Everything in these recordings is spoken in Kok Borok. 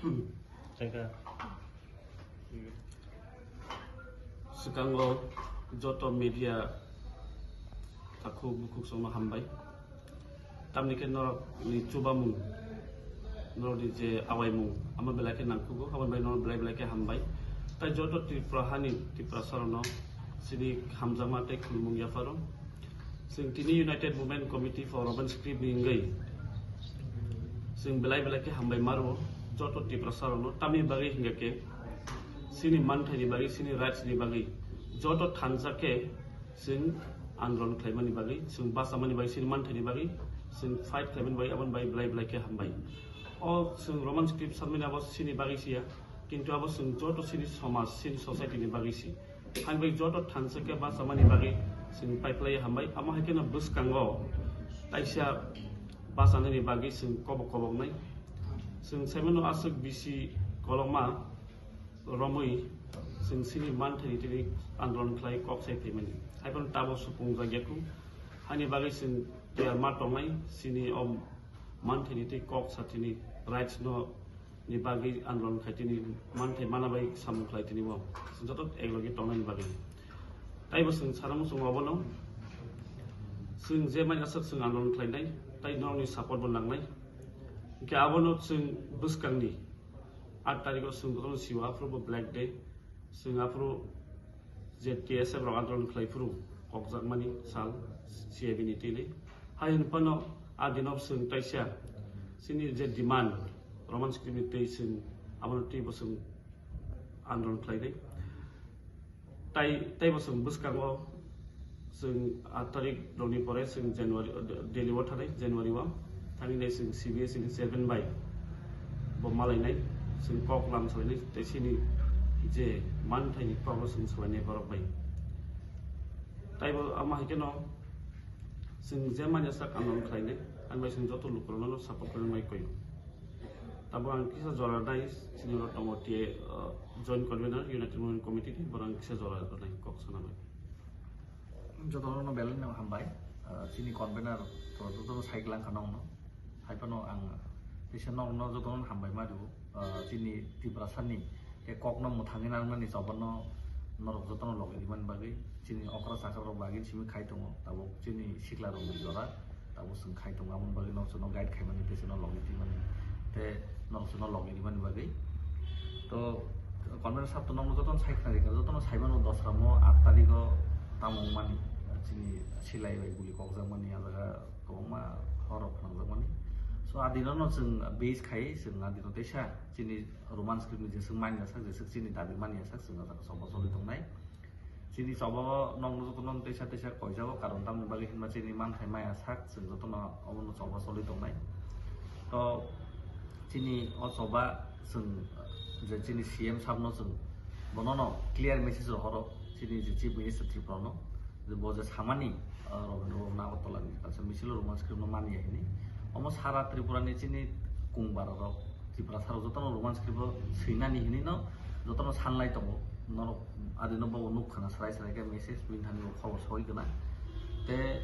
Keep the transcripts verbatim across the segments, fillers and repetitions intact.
Thank you. Swkango joto media takhuk bukhuk songno hambai. Tamni khe norokni chubamung, norokni je awaimung, amo belai khe nangkukgo, aboni bai norok belai belai khe hambai. Tai joto Tripura hani Tiprasarokno chini hamjakma tei khulumung yapharo. Chwng tini United Movement Committee for Roman Script ni wngwi chwng belai belai khe hambai maro joto Tiprasarokno. Tamni bagwi hingkha khe chini manthaini bagwi, chini rights ni bagwi joto thansa khe chwng andolon khlaimani bagwi, chwng bachamani bagwi, chini manthaini bagwi chwng fight khlaimani bagwi, aboni bagwi belai belai khe hambai. O chwng Roman Script sanmani abo chini bagwi siya, kintu abo chwng joto chini somaj, chini society ni bagwi si. Haini bagwi joto thansa khe bachamani bagwi chwng paiphlai hambai. Amo hai kheno bwskango kaisa bachanani bagwi chwng kobok koboknai. Chwng saimano aswk bisi kolokma romwi chwng chini manthaini tini andolon khlai kok sai phaimani. Hai phano tabuk supung jak yakung. Haini bagwi chwng tiyar ma tongnai chini o manthaini tei kok sa tini rights no ni bagwi andolon khai tini manthai mana bai samung khlai tini bo joto eklogi tongnani bagwi. Tai bo chwng sana muchungo obono chwng je mai aswk chwng andolon khlainai tai norokni support bo nangnai. Hingke abono chwng bwskangni aat tarikh o chwng jotono siwa aphuru bo black day. Chwng aphuru je T S F rok andolon khlai phuru kokjakmani sal C I B ni twi le. Hai hwn phano a dino chwng taisa chini je demand Roman script ni twi chwng abono twi bo chwng andolon khlai di. Tai, tai bo chwng bwskango chwng aat tarikh rokni pore chwng January, Delhi o thanai January o. Thani nai chwng C B S E ni chairman bai bo malainai, chwng kok lam salainai, tei chini je manthaini kokno chwng salainai borok bai. Tai bo ama hai kheno chwng je manya sak andolon khlainai, ani bai chwng joto lukurokno support khlainai bai koi. Tabo ang kisa jora nai, chini oro tongo T A, uh, joint convener, United Movement Committee ni, borok ang kisa jora nai kok sana bai. Jotono no belai no hambai, ah, chini convener to jotono sai lang kha nokno. Hai phano ang teisa nokno jotono hambai ma rwo. Ah, chini Tiprasani tei kokno mwthangwi nangnani choba no norok jotono logi rimani bagwi chini okra chakra rok bagwi simi khai tongo. Tabuk chini sikla rok ni jora tabuk chwng khai tongo, aboni bagwi norok chwngno guide khaimani tei chwngno logi rimani tei norok chwngno logi rimani bagwi. To convener sab to nokno jotono sai khna rikha, jotono sai mano dosra mo aat tarikh o tamo wngmani, chini silai bai guli kokjakmani, a jaga kwbangma horror phnangjakmani. So, a dino no chwng base khai, chwng a dino teisa chini Roman script ni jeswk manya sak, jeswk chini dabi manya sak, chwng a jaga choba choli tongnai. Chini choba o nokno jotono teisa teisa koijago, karon tamni bagwi hinma chini manthai maya sak, chwng jotono obono choba choli tongnai. To chini o choba chwng je chini C M sabno chwng bonono clear message rohoro, chini je Chief Minister Tripura no, je bo je samani, ah, Rabindra Bhavan Agartala ni kaisa misil o Roman script no manya hini. Omo sara Tripura ni chini kungbar rok, Tiprasa rok jotono Roman script o swinani hini no jotono sanlai tongo. Norok adino bo nuk khna srai srai khe message bini thani bo khobor soi gana. Te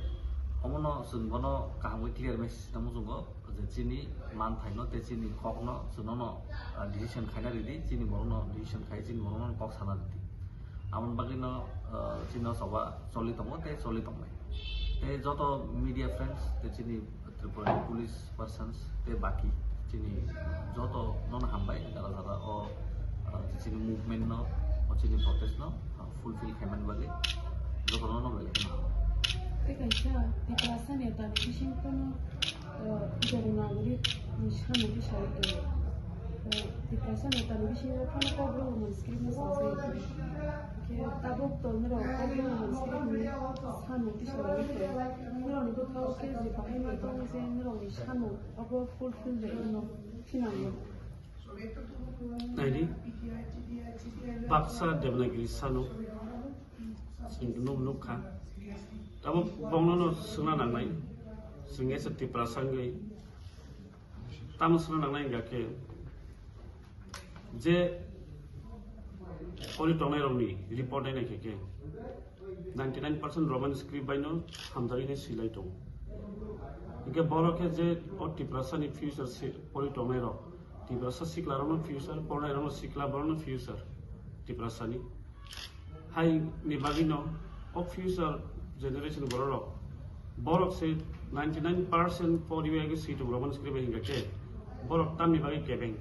omono chwng bono kaham khe clear message tamo chwngo je chini manthaino tei chini kokno chwngno no, ah, decision khaina ridi, chini borokno decision khai chini borokno kok sana ridi. Aboni bagwino, ah, chini o choba choli tongo tei choli tongnai. Tei joto media friends tei chini Tripura ni police persons tei baki chini joto nono hambai, jara jara o, ah, chini movement no, o chini protest no, ah, fulfill khaimani bagwi joto nono belai kheno. Tei kaisa Tiprasa neta ni bising phano, ah, Devanagari ni samung tisai tongo. Ah, Tiprasa neta ni bisingo phano kok rok Roman script no sajai tongo. Khe tabuk to norok kok rok Roman script ni samung tisai tongo. Norokni bwkhao khe je bahai no tongo je norokni samung abo fulfill de wngno thinango. Naidi, baksa Devanagiri sano, chwng nuk, nuk kha. Tamo bongno no swngna nangnai, chwng esa Tiprasa wngwi. Tamo swngna nangnai hingkha khe, je poli tongnai rokni report nai naikhe khe, ninety nine percent Roman script bai no hamjagwi nai swilai tongo. Hingke borok khe je o Tiprasa ni future se pori tongnai rok, Tiprasa sikla rokno future, pornai rokno sikla borokno future Tiprasani. Hai ni bagwi no o future generation borok rok, borok se ninety nine percent poriwi age si tongo Roman script bai hinga khe borok tamni bagwi kebeng?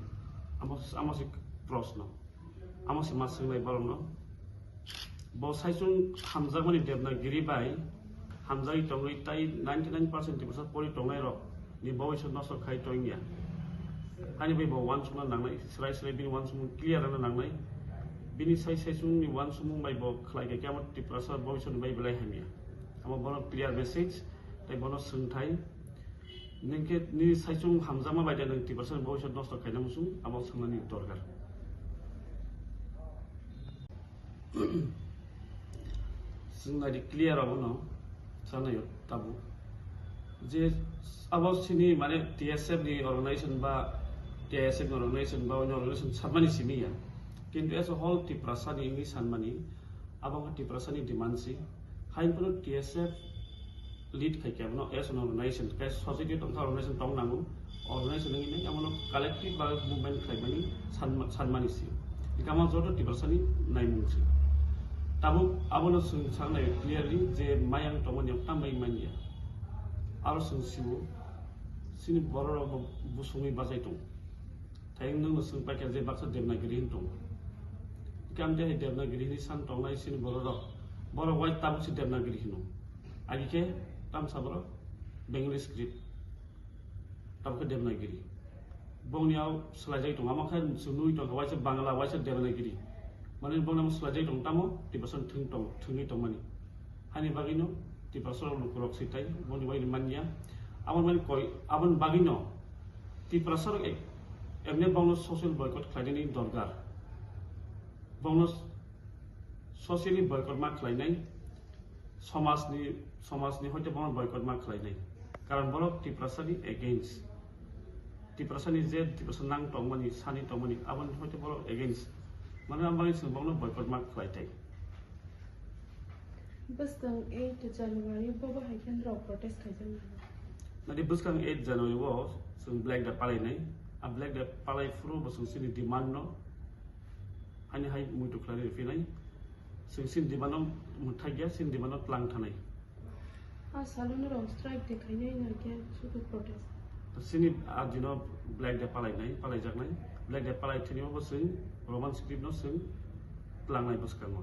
Amo, amo se proshno, amo se ma swngnai borokno. Bo saichung hamjakmani Devanagiri bai hamjagwi tongwi tai ninety nine percent Tiprasa pori tongnai rok ni bobiswt nosto khai tongya. Ani bai bo uansukna nangnai, srai srai bini uansukmung clear rwna nangnai. Bini sai saichung ni uansukmung bai bo khlai khe amo Tiprasa bobiswt ni bai belai hamya. Amo bono clear message, tai bono swngthai. Nwng khe nini saichung hamjakma bai de nwng Tiprasa ni bobiswt nosto khaina muchung, abo swngnani dorkar. Chwng nai di clear abono, sanayo tabuk. Je abo sini mane T S F ni organization ba T S F ni organization ba onyo organization sabmani simi ya. Kintu as a whole Tiprasa ni wngwi sanmani, abo wngkha Tiprasa ni demand si. Hai phano T S F lead khai khe abono as an organization, khe society tongkha organization tong nango, organization wngwi nai abono collective ba movement khlaimani sanma-, sanmani si. Hingkhe amo joto Tiprasani naimung si. Tabuk abono chwng saknai clearly je mayang tongmani tambai manya. Aro chwng siwo chini borok rok bo busungwi bachai tongo. Tei nwng no swng paikha je baksa Devanagiri hin tongo. Hingkhe amtwi hai Devanagiri hinwi san tongnai chini borok rok. Borok wai tabuk se Devanagiri hino. Agi khe tamsa borok Bengali script. Tabuk khe Devanagiri. Bongni ao swlaijak tongo. Amo khe chwng nugwi tongkha waisa Bangla, waisa Devanagiri. Mane bongni amo swlaijak tongo tamo Tiprasa thwng tong, thwngwi tongmani. Hani bagwino Tiprasa rok lukurok sitai, boni bagwino manya. Aboni bagwi koi, aboni bagwino Tiprasa rok ek, emne bongno social boycott khlainani dorkar. Bongno socially boycott ma khlainai, somajni, somajni hoite bongno boycott ma khlainai. Karon borok Tiprasani against. Tiprasani je Tiprasa nang tongmani, sani tongmani, aboni hoite borok against. Mane aboni chwng bongno boycott ma khlaitai. Bwskang eight January bo bahai khe norok protest khaijak nai. Nadi bwskang eight January o chwng Black Day palainai. A Black Day palai phuru bo chwng chini demand no hani hai muitu khlai rwi phinai. Chwng chini demand no mwthai ya, chini demand no tlang thanai. A salo norok strike de khainai na khe sudu protest? Chini a dino Black Day palainai, palaijaknai. Black Day palai thini bo chwng Roman script no chwng tlangnai bwskango.